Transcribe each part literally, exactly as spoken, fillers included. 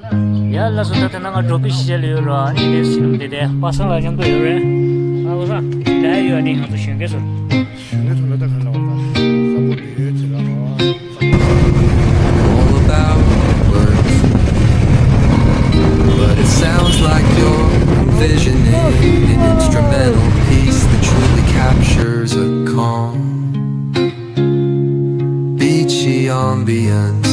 ཡ་ལགས་སོ། ད་ལྟ་ང་འགྲོ་བི་ཤི་ལ་ཡོད་ར། ཨ་ནི་དེ་སི་ནམ་དེ་དེ་པ་སངས་ལ་མཉམ་དུ་ཡོད་རེད། ཨ་ཁོ་སང་ལ་ཡོད། ཨ་ནི་ང་ཚོ་གཞོན་སྐྱེས་ཚོ། གཞོན་སྐྱེས་ཚོ་ལ་ད་ག་ལ་བ་ད་ས་པོ་ཊི་ཡོད་ཚེ་ར། All about words, but it sounds like you're envisioning an instrumental piece that truly captures a calm, beachy ambience.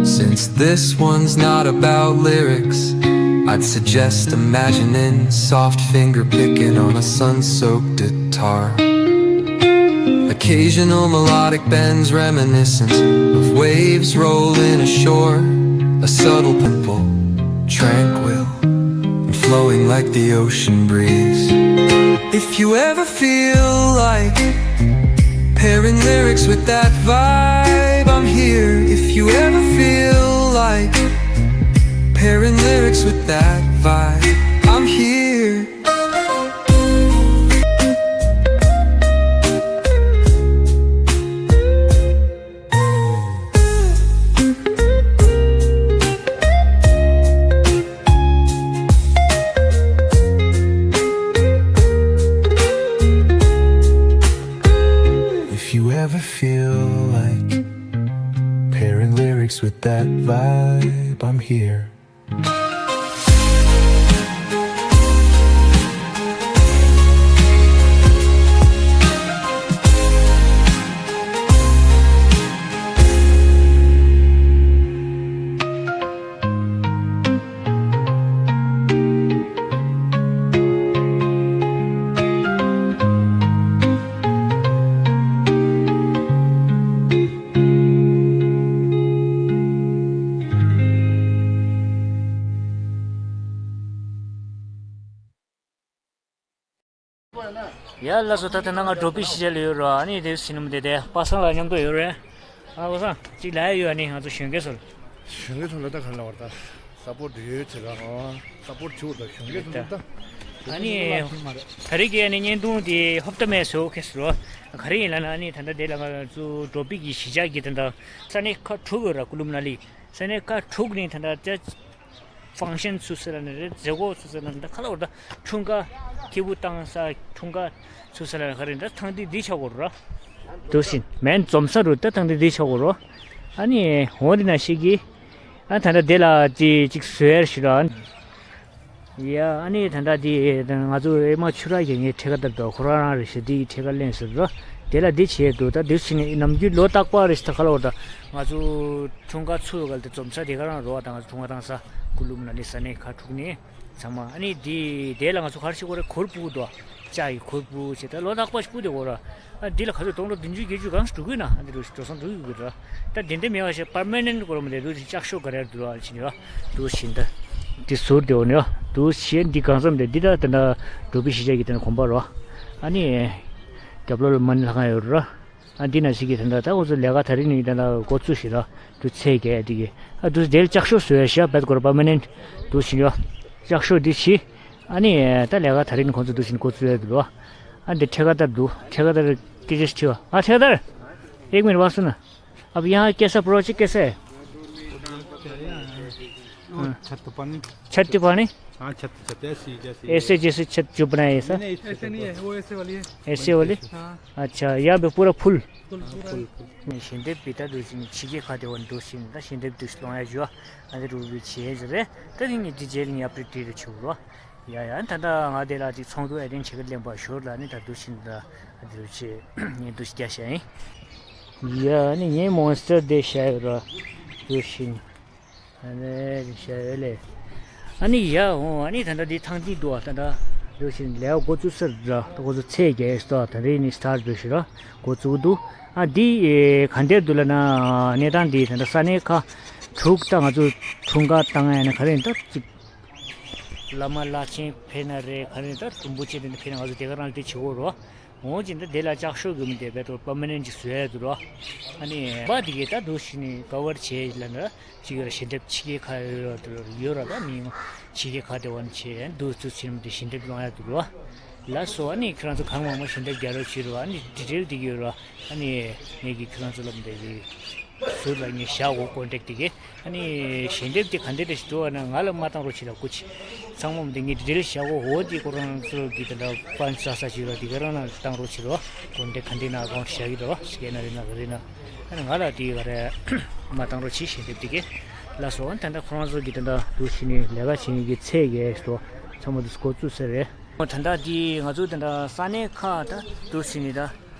Since this one's not about lyrics, I'd suggest imagining soft finger picking on a sun-soaked guitar. Occasional melodic bends reminiscent of waves rolling ashore. A subtle pimple, tranquil and flowing like the ocean breeze. If you ever feel like pairing lyrics with that vibe, I'm here. If you ever feel like pairing lyrics with that vibe, I'm here. If you ever feel like pairing lyrics with that vibe, I'm here. ཡ་ལགས་སོ། ད་ལྟ་ང་འགྲོ་བི་ཤི་ལ་ཡོད་ར། ཨ་ནི་དེ་སི་ནམ་དེ་དེ་པ་སངས་ལ་མཉམ་དུ་ཡོད་རེད། ཨ་ཁོ་སང་གཅིག་ལ་ཡོད། ཨ་ནི་ང་ཚོ་གཞོན་སྐྱེས་ཚོ། གཞོན་སྐྱེས་ཚོ་ལ་ད་ག་ལ་བ་ད་ས་པོ་ཊི་ཡོད་ཚེ་ར། ཨ་ས་པོ་ཊི་བྱེད་དགོས། ད་གཞོན་སྐྱེས་ཚོ་ད། ཨ་ནི་ད་རེས་ཀྱི་ཨ་ནི་བརྙན་ཐུང་དེ་ཧོབ་ཏ་མེད་བཟོ་གལ་སྲིད་རོ། ག་རེ་ཡིན་ལབ་ན། ཨ་ནི་ད་ལྟ་དེ་ལ་ང་ཚོ་འགྲོ་བི་གི་གཞིས་ཆགས་ཀྱི་ད་ལྟ་ས་གནས་ཁག་དྲུག་ཡོད་ར། ཀུ་ལུ་མ་ན་ལི་ས་གནས་ཁག་དྲུག་ནས་ད་ལྟ་ད་ཕང་ཤན་ཚུགས་ས་ལ་ནི་རེད། མཛད་སྒོ་ཚུགས་ས་ལ་ནི་ད་ག་ལ་བ་ད་འཁྲུངས་སྐར་སྐྱིད་པོ་བཏང་ས། འཁྲུངས་སྐར་ཚུགས་ས་ལ་ནི་ག་རེ་ད་ཐང་སྟེང་འདི་ཆགས་དགོས་ར། འདུག་སེ་མེན་འཛོམས་ས་རུ་ད་ཐང་སྟེང་འདི་ཆགས་དགོས་ར། ཨ་ནི་འོ་འདི་ན་ཤེས་ཀྱི། ཨ་ད་ལྟ་དེ་ལ་ཅི་ཅིག་བཟོས་ཡར་ཞུ་ར། ཡ་ཨ་ནི་ད་ལྟ་དེ་ང་ཚོ་ཨེ་མ་ཆུ་རགས་ཀྱི་ངའི་ཁྲི་ཀ་ལྟར་དུ་ཁོ་རང་རང་རེད་ཤག་དེའི་ཁྲི་ཀ་ལེན་ཟེར་ར། དེ་ལ་འདི་བྱས་འདུག་ད་འདི་ཕྱིན་ནས་ནམ་རྒྱུན་ལོ་རྟག་པར་རེད་ཤག་ད་ག་ལ་བ་ད་ང་ཚོ་འཁྲུངས་སྐར་ཚུགས་སྐབས་དེ་འཛོམས་ས་དེ་ག་རང་རོ། ད་ང་ཚོ་འཁྲུངས་སྐར་བཏང་ས་ཀུ་ལུ་མ་ན་ལི་ས་གནས་ཁག་དྲུག་ནས་ཚང་མ། ཨ་ནི་དེ་དེ་ལ་ང་ཚོ་ག་རེ་བྱེད་དགོས་རེད། གུར་ཕུབ་འདུག་ལྕགས་ཀྱི་གུར་ཕུབ་བྱས། ད་ལོ་རྟག་པར་ཕུབ་བསྡད་དགོས་ར། ཨ་འདི་ལ་ག་ཚོད་སྟོང་ཕྲག་བདུན་ཅུ་བརྒྱད་ཅུ་གང་ཞིག་འགྲོ་གི་ན། ཨ་འདི་རུ་འགྲོ་སོང་འགྲོ་གི་ར། ད་དེ་འདྲ་མེད་པ་ཞིག་པར་མ་ནེན་ཊི་སྐོར་མ་དེ་འདུག་ཅིག་ལྕགས་ཤོག་ག་རེ་འདུག་ར་ཕྱིན་ཡོད། འདུག་ཕྱིན་ད་འདི་ཟུར་དེ་འོ་ནི་ཡོད། འདུག་ཕྱིན་འདི་གང་འཚམ་དེ་འདི་ད་ད་ད་འགྲོ་བི་གཞིས་ཆགས་ཀྱི་དེ་ན་དགོན་པ་རོ། ཨ་ནི་རྒྱབ་ལོགས་ལ་མ་ཎི་ལྷ་ཁང་ཡོད་ར། ཨ་འདི་ན་ཞིག་གི་དེ་འདྲ་ད་ཁོ་ཚོ་ལས་ཀ་ད་རིང་ནས་དེ་འདྲ་འགོ་བཙུགས་ཤིག་ར། འདུག་ཚེས་བརྒྱད་དེ་གི་ཨ་འདུག་དེ་ལ་ལྕགས་ཤོག་བཟོས་ཡ་ཤག་བེད་སྐོར་པར་མ་ནེན་ཊི་འདུག་ཕྱིན་ཡོད། ལྕགས་ཤོག་འདི་ཕྱིན། ཨ་ནི་ད་ལས་ཀ་ད་རིང་ནས་ཁོ་ཚོ་འདུག་ཕྱིན་འགོ་བཙུགས་ཡ་འདུག་ར། ཨ་འདི་ཁྲི་ཀ་ལྟར་འདུག་ཁྲི་ཀ་ལྟར་སྐད་ཆ་ཞིག་དྲིས་པ། ཨ་ཁྲི་ཀ་ལྟར། एक मिनट बात सुन। अब यहाँ कैसा प्रोजेक्ट कैसा है? हाँ। छत पानी। छत पानी? हाँ, छत, छत, ऐसी, जैसी ऐसे, जैसे छत जो बनाया है ऐसा? नहीं, नहीं, ऐसे नहीं है, वो ऐसे वाली है। ऐसे वाली? हाँ। अच्छा, यहाँ पे पूरा फुल? फुल, पूरा। ཞལ་འདེབས་པའི་ད་འདུག་ཕྱིན་ཕྱི་རྒྱལ་ཁག་དེ་བ་འདུག་ཕྱིན་ད་ཞལ་འདེབས་འདུག་སློང་ཡ་ཞུ་བ། ཨ་འདི་རུ་བི་ཆེ་ཟེར་རེད། ད་དེ་ངས་འདི་རྗེས་ལ་ངས་ཨབ་ཌེཊ་སྤྲད་རེ་ཆེ་བོ་རོ། ཡ་ཡ། ད་ལྟ་ང་དེ་ལ་ཅིག་ཚོགས་འདུ་ཨེ་ཊེན་ཌི་བྱེད་ཀྱི་ལེན་པ་ཞོར་ལ་ནི་ད་འདུག་ཕྱིན་ད་ཨ་འདི་རུ་ཆེ་ངས་འདུག་རྒྱ་ཤ་ཡིན། ཡ་ནི་ངའི་མོན་སི་ཊར་དེ་ཤ་ཡོད་ར། འདུག་ཕྱིན། ཨ་ནི་ཤ་ཡོད་ལེ། ཨ་ནི་ཡ་འོང་། ཨ་ནི་ད་ལྟ་འདི་ཐང་འདི་འདུག་ཨ། ད་ལྟ་འདུག་ཕྱིན་ལས་འགོ་བཙུགས་ས་ར། ད་འགོ་བཙུགས་ཚེས་བརྒྱད་སྟོ་ད་རེས་ནི་སི་ཊར་ཊི་འདུག་ཕྱིན་ར། འགོ་བཙུགས་འདུག་ཨ་འདི་ག་འདྲ་འདུག་ལབ་ན། གནས་སྟངས་འདི་ད་ལྟ་ས་གནས་ཁག་དྲུག་ད་ང་ཚོ་འཁྲུངས་སྐར་བཏང་ཡ་ནི་ག་རེ་ད་ཅིག་བླ་མ་བླ་ཆེན་ཕེབས་ན་རེད། ག་རེ་ད་རིན་པོ་ཆེ་དེ་འདྲ་ཕེབས་ན་ང་ཚོ་དེ་ག་རང་ལ་དེ་བྱེད་དགོས་རོ། འོང་ཅིག་འདི་དེ་ལ་ལྕགས་ཤོག་གི་མི་དེ་བེད་ཀོ་པར་མ་ནེན་ཊི་ཅིག་བཟོ་ཡ་འདུག་རོ། ཨ་ནི་པ་དེ་གས་ད་འདུག་ཕྱིན་ནི་ཀ་བར་བྱས་ལབ་ན་ཅིག་ཡོད་ར། ཞལ་འདེབས་ཕྱི་རྒྱལ་ཁག་ཡོད་ར། ཡོད་ར། ད་མི་ཕྱི་རྒྱལ་ཁག་དེ་བ་ནི་བྱས་འདུག་ཚུལ་ཕྱིན་མི་དེ་ཞལ་འདེབས་སློང་ཡ་འདུག་རོ། ལགས་སོ། ཨ་ནི་ཁྱེད་རང་ཚོ་གང་མང་མང་ཞལ་འདེབས་རྒྱག་རོགས་བྱེད་རོ། ཨ་ནི་ཌི་ཊེལ་དེ་གས་ཡོད་ར། ཨ་ནི་ངས་ཀྱིས་ཁྱེད་རང་ཚོ་ལ་མི་དེ་གས་ ཟུར་ལ་ངས་བཞག་གོ་ཀོན་ཊེག་དེ་གས། ཨ་ནི་ཞལ་འདེབས་དེ་ག་འདྲ་འདྲ་ཞིག་འདུག་བ་ན་ང་ལ་མ་བཏང་རོགས་བྱེད་ལ་སྐུ་མཁྱེན། ཚང་མ་འདི་ངས་ཌི་ཊེལ་བཞག་གོ། འོ་དེ་ཁོ་རང་ཚོ་གི་དེ་འདྲ་པན་ས་ས་ཅིག་ར་དེ་ག་རང་ན་བཏང་རོགས་བྱེད་རོགས། ཀོན་ཊེག་ག་འདྲ་ན་ཁོང་བཞག་གི་འདུག་སི་ཀེ་ནར་རེད་ན་ག་རེད་ན། ཨ་ནི་ང་ལ་དེ་ག་རེ་མ་བཏང་རོགས་བྱེད། ཞལ་འདེབས་དེ་གས། ལགས་སོ། ཨ་ནི་ད་ལྟ་ཁོ་རང་ཚོ་གི་དེ་འདྲ་འདུག་བྱས་ནས་ལས་ཀ་བྱེད་མཁན་གྱི་ཚད་གས་སོ་ཚང་མ་འདུག་འགོ་བཙུགས་ས་རེད། ད་ལྟ་དེ་ང་ཚོ་དེ་འདྲ་ས་གནས་ཁག་ད་འདུག་བྱས་ནས་ད།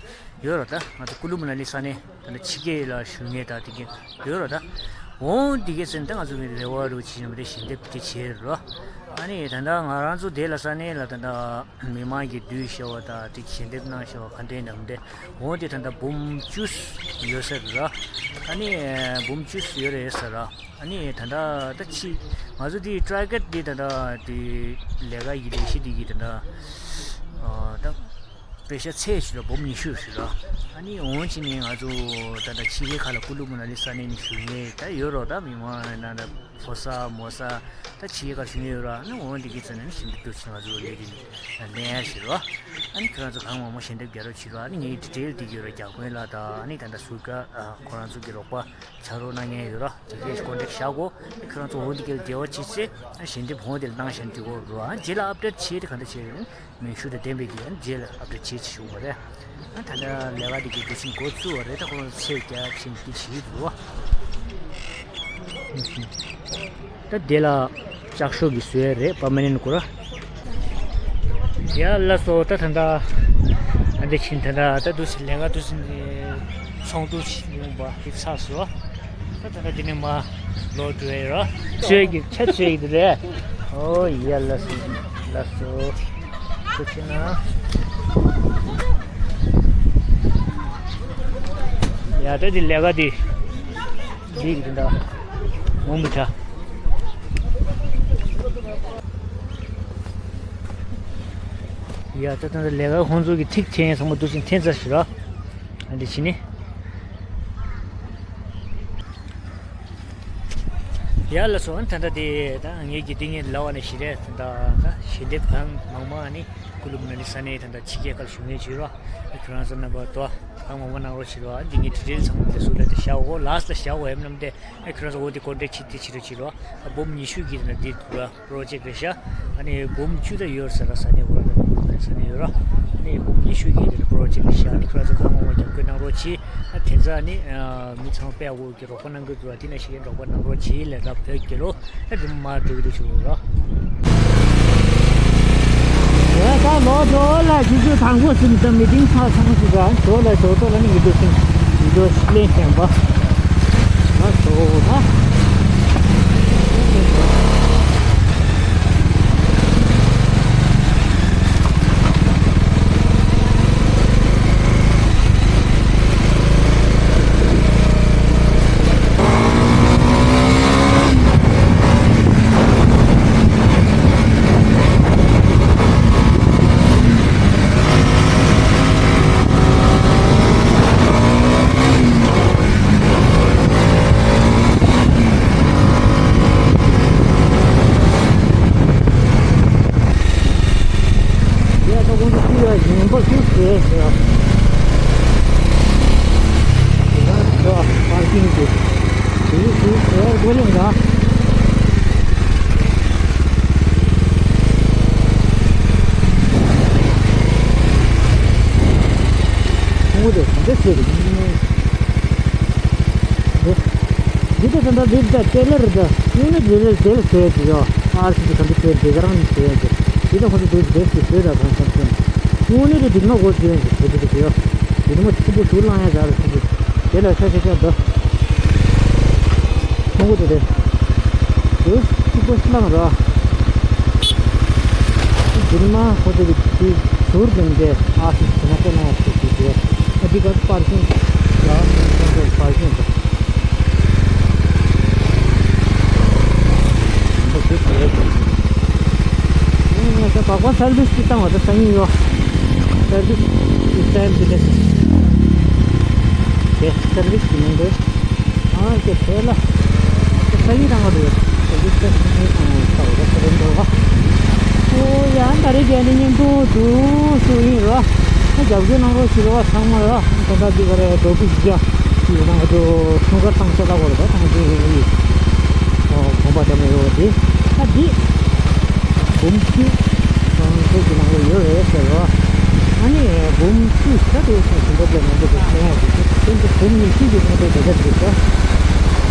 ཡོད་རེད། ད་ང་ཚོ་ཀུ་ལུ་མ་ན་ལི་ས་གནས་ད་ནི་ཕྱི་རྒྱལ་ལ་བཞུགས་མཁན་ད་དེ་ག་ཡོད་རེད། ད་འོང་དེ་ག་ཟེར་ན་ད་ང་ཚོ་གི་རེ་བ་རུ་ཕྱིན་ནམ་རེ་ཞལ་འདེབས་དེ་བྱས་རོ། ཨ་ནི་ད་ལྟ་ང་རང་ཚོ་དེ་ལ་ས་གནས་ལ་ད་ལྟ་མི་མང་གི་འདུས་ཤོར་བ་ད་དེ་ཞལ་འདེབས་གནང་ཤོར་བ་ག་འདྲ་ཡིན་ནམ་དེ། འོང་དེ་ད་ལྟ་འབུམ་བཅུ་ཡོད་ས་རེད་ར། ཨ་ནི་འབུམ་བཅུ་ཡོད་རེད་ས་ར། ཨ་ནི་ད་ལྟ་ད་ཕྱི་ང་ཚོ་དེ་ཊར་གེཊ་དེ་ད་ལྟ་དེ་ལས་ཀ་ཡི་ལས་གཞི་དེ་གི་ད་ལྟ་ད། པེ་ཤ་ཚད་ཞིག་ལ་འབུམ་ཉི་ཤུ་ཞིག་ལ། ཨ་ནི་འོང་ཕྱིན་ནས་ང་ཚོ་ད་ལྟ་ཕྱི་རྒྱལ་ཁག་ལ་ཀུ་ལུ་མ་ན་ལི་ས་གནས་ནས་བཞུགས་མཁན་ད་ཡོད་རོགས། ད་མི་མང་ན་ད་ཕོ་གསར་མོ་གསར་ད་ཕྱི་རྒྱལ་ཁག་བཞུགས་མཁན་ཡོད་རོགས། ཨ་ནི་འོང་འདི་གི་ཚོ་ནས་ནི་ཞིབ་འཇུག་ཞིག་ང་ཚོ་ལས་ཀྱི་ལན་ཞིག་རོགས། ཨ་ནི་ཁྱོད་རང་ཚོ་གང་མང་མང་ཞལ་འདེབས་རྒྱག་རོགས་བྱེད་རོགས། ཨ་ནི་ངའི་ཌི་ཊེལ་འདི་ཡོད་རོགས། རྒྱ་དཔོན་ལགས་དང་ཨ་ནི་ད་ལྟ་ཟུར་ཀ་ཁོ་རང་ཚོ་གི་རོགས་པ། ཕྱག་རོགས་གནང་མཁན་ཡོད་ར། དེ་གས་ཀོན་ཊེག་བྱ་དགོས། ཁྱོད་རང་ཚོ་འོ་འདི་གས་འབྲེལ་བ་བྱེད་ཚེ་ཞལ་འདེབས་འོ་དེ་ལ་གནང་བཞག་འགྲིག་གོ་ར། རྗེས་ལ་ཨབ་ཌེཊ་བྱེད་དེ་ག་འདྲ་བྱེད་རེད། མིང་གཞི་དང་ལྡན་པའི་གི་རྗེས་ལ་ཨབ་ཌེཊ་བྱེད་ཅེས་ཞུ་བ་རེད། ད་ལྟ་ལས་ཀ་དེ་གས་འགོ་ཚུགས་པ་རེད། ད་ཁོ་རང་ཚོ་ཚེས་བརྒྱད་ཕྱིན་དེ་བྱེད་ཀྱི་འདུག་བ། ད་དེ་ལ་ལྕགས་ཤོག་གི་བཟོས་རེད། པར་མ་ནེན་ཊི་ཀོ་ར། ཡ་ལགས་སོ། ད་ད་ལྟ་ཨ་འདི་ཕྱིན། ད་ལྟ་ད་འདུག་སེ་ལས་ཀ་འདུག་སེ་ཚོགས་འདུ་ཞིག་ཡོང་བ་གི་ཚགས་སུ། ད་ད་ལྟ་འདི་ནས་མར་ལོག་འགྲོ་ཡི་ར། ཆོས་ཀྱི་ཆ་ཆོས་ཀྱི་འདི་རེད། ཨོ་ཡ་ལགས་སོ། ལགས་སོ། ཐུགས་རྗེ་གནང་། ཡ་ད་འདི་ལས་ཀ་འདི། འདི་གི་དེ་འདྲ་འོང་མི་འདྲ། ཡ་ད་ད་ལས་ཀ་ཁོང་ཚོ་གི་ཐིག་འཐེན་ཚང་མ་འདུག་སེ་འཐེན་ཚར་ཞིག་ར། ཨ་འདི་ཕྱིན་ནས། ཡ་ལགས་སོ། ད་ལྟ་དེ་ད་ངེད་ཀྱི་འདི་ངེད་ལ་བ་ནས་ཞིག་རེད། ད་ད་ཞལ་འདེབས་གང་མང་མང་ནི་ཀུ་ལུ་མ་ན་ལི་ས་གནས་ད་ད་ཕྱི་རྒྱལ་ཁག་ལ་བཞུགས་མཁན་བྱོས་ར། ཁྱོད་རང་ཚོ་རྣམ་པ་དོ། གང་མང་པོ་གནང་རོགས་བྱེད་རོགས། འདི་ངའི་ཌི་ཊེལ་ཚང་མ་འདི་ཚོ་ལ་དེ་བཞག་འོ། ལཱསི་ལ་བཞག་འོ། ཡམ་ནམ་དེ་ཨ་ཁྱོད་རང་ཚོ་འོ་འདི་ཀོན་ཊེག་བྱེད་དེ་བྱེད་རོགས་བྱེད་རོགས། ཨ་འབུམ་ཉི་ཤུ་གི་ན་འདི་འདུག་ར། པྲོ་ཇེཀ་རེད་ཤག་ཨ་ནི་འབུམ་བཅུ་ད་ཡོད་ཟེར་ར། ས་གནས་འོ་ར་ས་གནས་ཡོད་ར། ཨ་ནི་འབུམ་ཉི་ཤུ་གི་དེ་པྲོ་ཇེཀ་རེད་ཤག་ཨ་ནི་ཁྱོད་རང་ཚོ་གང་མང་མང་རྒྱབ་སྐྱོར་གནང་རོགས་གྱིས། ཨ་དེ་ཚོ་ཨ་ནི་མི་ཚང་མ་དཔེ་ཡག་པོ་གི་རོགས་པ་གནང་གི་འདུག་ར། དེ་ན་ཤེས་མཁན་རོགས་པ་གནང་རོགས་གྱིས་ལས་རབ་བོད་ཀྱི་ལོ། ད་རིམ་མ་འགྲོ་གི་འདུག་ཞུ་རོགས། ད་ལོ་ཇོ་ལ་ཆུ་ཚོད་དང་པོ་ཟིན་ཙམ་མི་ཏིང་ཚར་ཚང་ཞིག་ག་ཇོ་ལ་ཇོ་ཏོ་ལ་ནི་མི་འདུག་ཟིན་ཇོ་ལེན་ཞན་པ་ང་ཇོ་ད། ཡ་ད་ཁོང་ཚོ་ཁྱི་ཡ་ཞིམ་པོ་ཞིག་བཟོས་ཟེར། དེ་ག་ཚོ་པར་ཀིང་གི་དེ་ཞིག་བཟོས་དགོས་ལེ་འདྲ། ཁོང་ཚོ་ག་འདྲ་བཟོས་རེད། འདི་ད་ད་ད་འདི་ད་ཏེ་ལར་ད་དངོས་གནས་འདི་ལ་འདི་ལ་བཟོས་ཡོད་ཀྱི་ཡོད། ཨར་སི་ཀྱི་ད་འདི་བཟོས་འདི་ག་རང་ནས་བཟོས་ཡོད་ཀྱི། འདི་ད་ཁོ་ཚོ་འདི་འདི་ཞིག་བཟོས་ད་གང་བསམ་སོང་། དངོས་གནས་དེ་འདི་མ་གོ་བཟོས་ཡོད་ཀྱི་བཟོས་འདི་ད་ཡོད། འདི་མ་ཆུ་པོ་ཞུ་ལང་ཡ་ད་ར་ཆུ་པོ་དེ་ལ་ཤ་ཤ་ཤ་ད་མོ་གོ་དེ་དེ་དེ་ཆུ་པོ་ཤི་ལང་ར། འདི་མ་ཁོ་ཚོ་གི་དེ་ཟུར་དེ་འདི་ཨར་སི་ཀྱི་མ་གོ་ལང་ཡ་ཞིག་བཟོས་ཡོད། ཨ་འདི་ག་པར་ཤིང་ཡ་པར་ཤིང་ད། ངས་ད་སྦག་སྦག་སར་བིས་ཅིག་བཏང་བ་ད་སང་ཉིན་ཡོད། སར་བིས་ཀྱི་ཊའིམ་དེ་ལས་དེ་སར་བིས་ཀྱི་མིང་དེ་ཨང་ཀི་དེ་ལ་དེ་སང་ཉིན་བཏང་བ་རེད། སར་བིས་ད་སང་ཉིན་བཏང་བ་ད་བ་ད་སར་བིས་འགྲོ་བ། ཨོ་ཡ་ད་རེས་རྒྱལ་ནི་ཉིན་ཐོ་དུ་སུ་ཡིན་ར། ཨ་རྒྱབ་སྐྱོར་གནང་རོགས་ཞུ་རོགས་ཚང་མ་ར། ད་ད་འདི་ག་རེ་འགྲོ་དུས་ཞིག་ཡ། ཡིན་ནང་དུ་འཁྲུངས་སྐར་བཏང་ས་ལ་བོར་བ་དང་དེ་ཡིན། ཨོ་དགོན་པ་འགྲམ་ཡོད་དེ། ད་འདི་འབུམ་བཅུ་གྲོང་ཚོ་གི་ནང་ལ་ཡོད་རེད་ཟེར་བ། ཨ་ནི་འབུམ་བཅུ་ཤ་དེ་ཞིག་ཞིང་པ་ལས་མང་པོ་དེ་ཤེས་ཡ་ཞིག་དེ་འདི་འབུམ་ཉི་ཤུ་ཞིག་མང་པོ་དེ་འདྲ་འདུག་ས།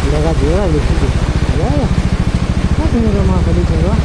ལས་ཀ་བྱེད་ཡ་ལས་ཤིག་འདུག་ཡ་ཡ། ད་དེ་ནས་རེད་མ་ག་ལེ་བྱུང་ར།